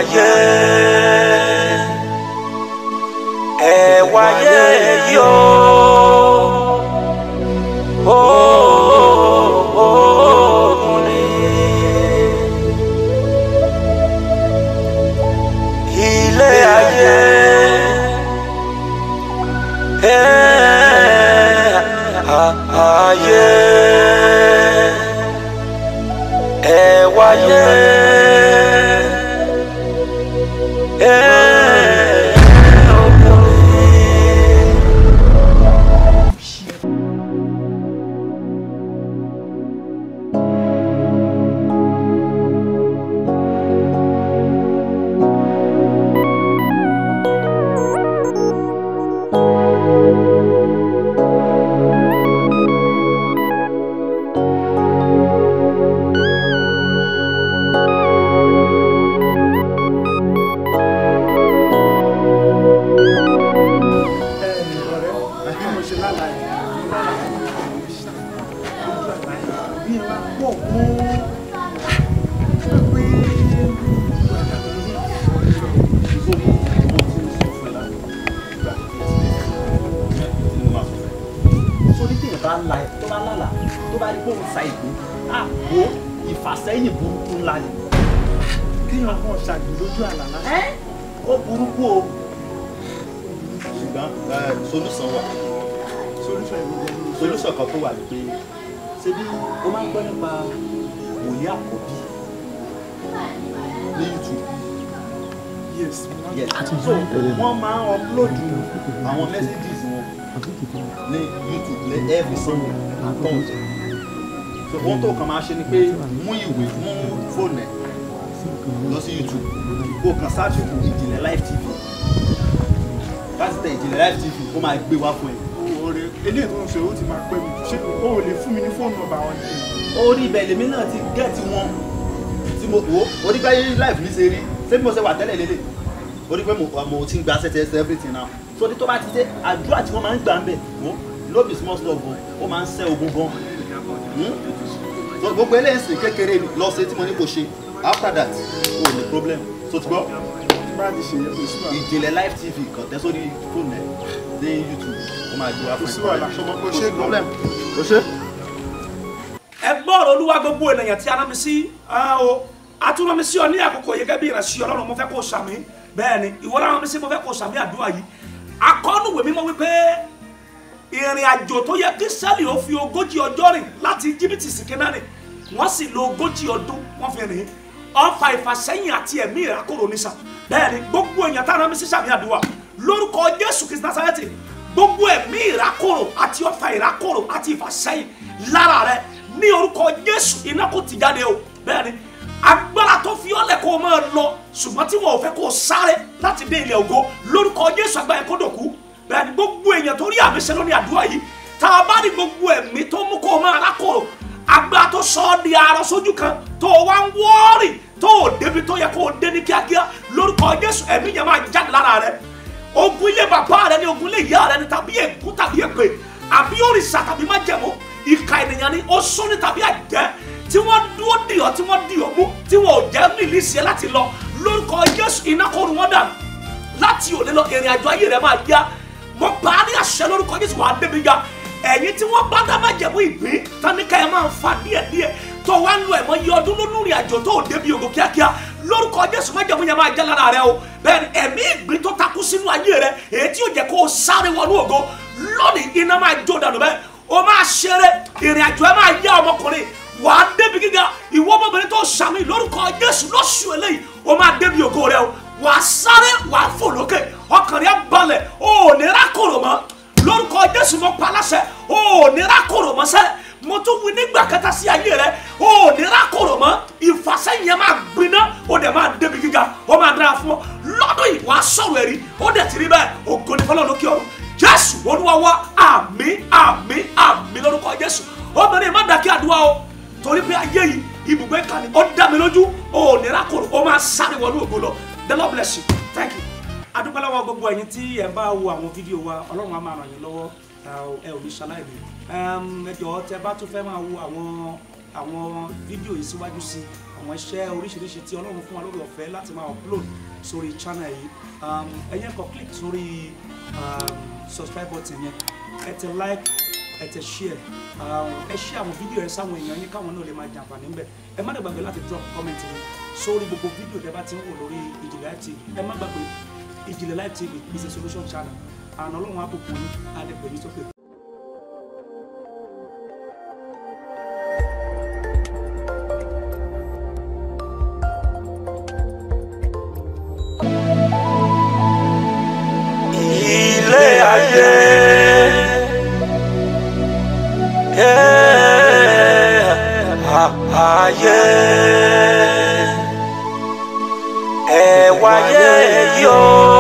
Wáyé, ẹ wáyé yóò, ogun ni. Ilé ayé, ẹ ayé, ẹ wáyé. Ìfàsẹ́yìn burúkú ńlá ni. Kéèyàn kàn ṣàgbé lójú àlá lásán. Ó burúkú o. Ṣùgbọ́n solution wà. Solution kan tó wà ní pé ṣé bí o máa ń gbọ́ nípa wòlíì àkọ́bí ní YouTube. Yes. Yes. So wọ́n máa ń upload àwọn messages wọn ní YouTube ní every Sunday and Thursday. So ohun tó kàn máa ṣe ni pé mú ìwé mú fóònù ẹ lọ sí YouTube kó kàn search fún Ìjìnlẹ̀ Live TV. Láti tẹ Ìjìnlẹ̀ Live TV ó máa gbé wá fún ẹ. Ọ̀rẹ́ eléyìí tó ń sọ ó ti máa pẹ́ mi ṣé o ò lè fún mi ní fóònù nọ́mbà wọn ni. Orí ibẹ̀ lèmi náà ti gẹ́ẹ̀tì wọn tí mo wò orí báyìí live mi ṣe rí ṣé bí mo ṣe wà tẹ́lẹ̀ lélẹ̀ orí pé mo ti ń gba ṣẹ́tẹ̀ everything now. So ní tó bá ti dé àdúrà tí wọ́n máa ń gbà ń bẹ̀ wò no be small stuff o, ó máa ń ṣẹ́ ogun gan. So gbogbo eléyìí sì kékeré lọ ṣe tí mo ní kò ṣe after that o ní problem so ti gbọ́. Ìjìnlẹ̀ Live TV kàn tẹ́ sórí fóònù ẹ̀ ní YouTube ó máa gbé wá fún ẹ. Kò sí problem. Kò ṣe. Ẹ gbọ́ ọ̀rọ̀ Olúwa gbogbo ènìyàn tí a rán mi sí o a tún rán mi sí ọ ní àkókò yìí gẹ́gẹ́ bí ìránṣẹ́ Ọlọ́run mo fẹ́ kó sàmì bẹ́ẹ̀ ni ìwọ rán mi sí mo fẹ́ kó sàmì àdúrà yìí. Akọ́nùwé mímọ́ wípé ìrìn àjò tó yẹ kí Ísírẹ́lì ó fi 40 ọjọ́ rìn láti Íjíbítì sí Kénáánì wọ́n sì lo 40 ọdún wọ́n fi rìn ọfà ìfàsẹ́yìn àti ẹ̀mí ìrákòrò nísà. Bẹ́ẹ̀ ni gbogbo èèyàn tá a rán mi sí sàmì àdúrà lórúkọ Jésù Kristi Násárẹ́tì gbogbo ẹ̀mí ìrákòrò àti ọfà ìrákòrò àti ìfàsẹ́yìn lára rẹ ní orúkọ Jésù iná kò ti jáde o. Bẹ́ẹ̀ ni agbára tó fi ọ́lẹ̀ kó o máa lọ ṣùgbọ́n tí wọn ò fẹ́ kó o sáré láti dé ilẹ̀ ògo lórúkọ Jésù agbára kó dòkú. Bẹ́ẹ̀ ni gbogbo èèyàn tó rí àmì ṣe lónìí àdúrà yìí tá a bá ní gbogbo ẹ̀mí tó mú kó o máa rákòrò agbára tó sọ ọ́ di arọ sójú kan tó o wá ń wọ́ọ̀rì tó o débi tó yẹ kó o dé ní kíákíá lórúkọ Jésù ẹ̀mí yẹn máa jáde lára rẹ. Ogun ilé bàbá rẹ ni ogun ilé ìyá rẹ ni tàbí ègún tàbí èpè àbí òrìṣà tàbí májẹ̀mú ìka ènìyàn ni ó sún ní tàbí àjẹ́ tí wọ́n dúró dì ọ́ tí wọ́n dì ọ́ mú tí wọ́n ò jẹ́ rìlíìsì ẹ láti lọ lórúkọ Jésù iná kó run wọ́n dànù láti òní lọ ìrìn àjò ayé rẹ máa yá. Mo bá a ní àṣẹ lórúkọ Jésù wàá débi ga. Ẹ̀yin tí wọ́n bá dá májẹ̀mú ìgbín táníkà ẹ̀ máa ń fa díẹ̀díẹ̀ tó wá ń lo ẹ̀mọ́ iye ọdún lónú ìrìn àjò tó débi ògo kíákíá lórúkọ Jésù májẹ̀mú yẹn máa jẹ́ lára rẹ o. Bẹ́ẹ̀ ni ẹ̀mí ìgbín tó takú sínú ayé rẹ èyí tí yóò jẹ́ kó o sáré wọnú ògo lónìí iná máa jó dànù bẹ́ẹ̀ o máa ṣeré ìrìn àjò ẹ máa yá ọmọkùnrin wàá débi gíga ìwọ ọmọbìnrin tó ṣàmì lórúkọ Jésù lóṣù eléyìí o máa débi ògo rẹ o wàá sáré wàá fò lókè ọkàn rẹ balẹ̀ o ò ní rákòrò mọ́ lórúkọ Jésù mo pa láṣẹ o ò ní rákòrò mọ́ sẹ́ mo tún wí nígbà kẹta sí ayé rẹ o ò ní rákòrò mọ́ ìfàsẹ́yìn yẹn máa gbiná o dẹ̀ máa débi gíga o máa dára fún ọ lọ́dún yìí wàá sọ̀rọ̀ ẹ̀rí o dẹ̀ ti rí bẹ́ẹ̀ ògo ni fọlọ́ lókè ọ̀run Jésù Olúwa wa àmín àmín àmín lórúkọ Jésù. Obìnrin má dàkí àdúrà o torí pé ayé yìí ibùgbé kan ni ó dá mi lójú o ò ní rákòrò o máa sáré wọnú ògo lọ. The Lord bless you. Thank you. A dúpẹ́ lọ́wọ́ gbogbo ẹ̀yin tí ẹ bá wo àwọn fídíò wa Ọlọ́run á máa ràn yín lọ́wọ́ ẹ ò ní ṣaláìní. Ẹ jọ̀ọ́ tẹ́ bá tún fẹ́ máa wo àwọn Àwọn fídíò yìí síwájú sí àwọn iṣẹ́ oríṣiríṣi tí Ọlọ́run fún wa lórí ọ̀fẹ́ láti máa upload sórí channel yìí. Ẹ̀yin kàn click sórí subscribe button yẹn, ẹ tẹ like, ẹ tẹ share, ẹ share àwọn fídíò yẹn sáwọn èèyàn yín káwọn náà lè máa jàǹfààní ńbẹ̀. Ẹ má dẹ̀ gbàgbé láti drop comment yín sórí gbogbo fídíò tẹ́ bá ti ń wò lórí Ìjìnlẹ̀ Live TV. Ẹ má gbàgbé, Ìjìnlẹ̀ Live TV is a solution channel, and Ọlọ́run á bùkún yín, á lè pè yín sókè. Ilé ayé, ayé, ẹ wáyé yóò.